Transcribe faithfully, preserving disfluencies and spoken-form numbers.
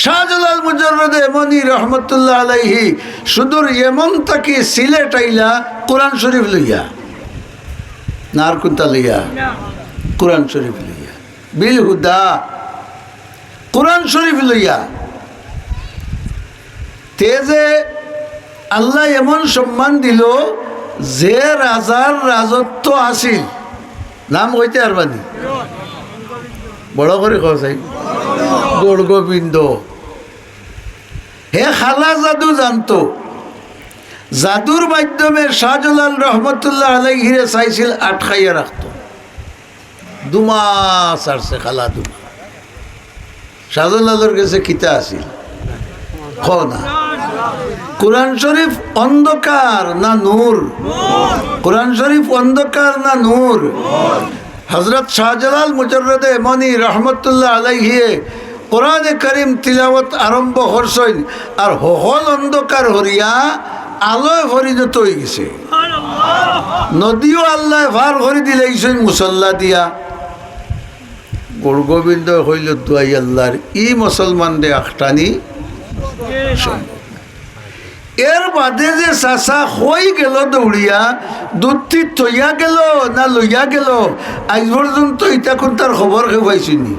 শাহজালাল মুজাররদে ইয়ামনি রহমতুল্লাহ আলাইহি সুদূর ইয়ামন থাকি সিলেট আইলা কোরআন শরীফ লইয়া। না আর কুনটা লইয়া? কোরআন শরীফ লইয়া। বিল হুদা। কোরআন শরীফ লইয়া। তে যে আল্লায় এমন সম্মান দিলো, যে রাজার রাজত্ব আছিল, নাম কইতে পারবানি? বড় করি কও চাই। গৌরগোবিন্দ। হে কালা জাদু জানতো। জাদুর মাধ্যমে শাহজালাল রহমতুল্লাহ আলাইহিরে চাইছিল আটকাইয়া রাখতো। দুমা ছাড়ছে, কালা দুমা। শাহজালালর গেছে কিতা আছিল? কও না। কোরআন শরীফ অন্ধকার না নূর? কোরআন শরীফ অন্ধকার না নূর? হযরত শাহজালাল মুজাররদে ইয়ামনি রহমতুল্লাহ আলাইহিয়ে কোরআনে করিম তিলাওয়াত আরম্ভ করছইন, আর হকল অন্ধকার হরিয়া আলোয় পরিণত অইগেছে। নদীও আল্লায় পার করি দিলাইছইন মুসল্লা দিয়া। গৌরগোবিন্দ কইল, দুয়াই আল্লাহর, ই মুসলমানরে আটকানি সম্ভব না। এর বাদে যে চাচা কই গেল দৌড়িয়া, দুধটি থইয়া গেল না লইয়া গেল, আইজ পর্যন্ত ইতা কুনটার খবর কেউ পাইছইন নি?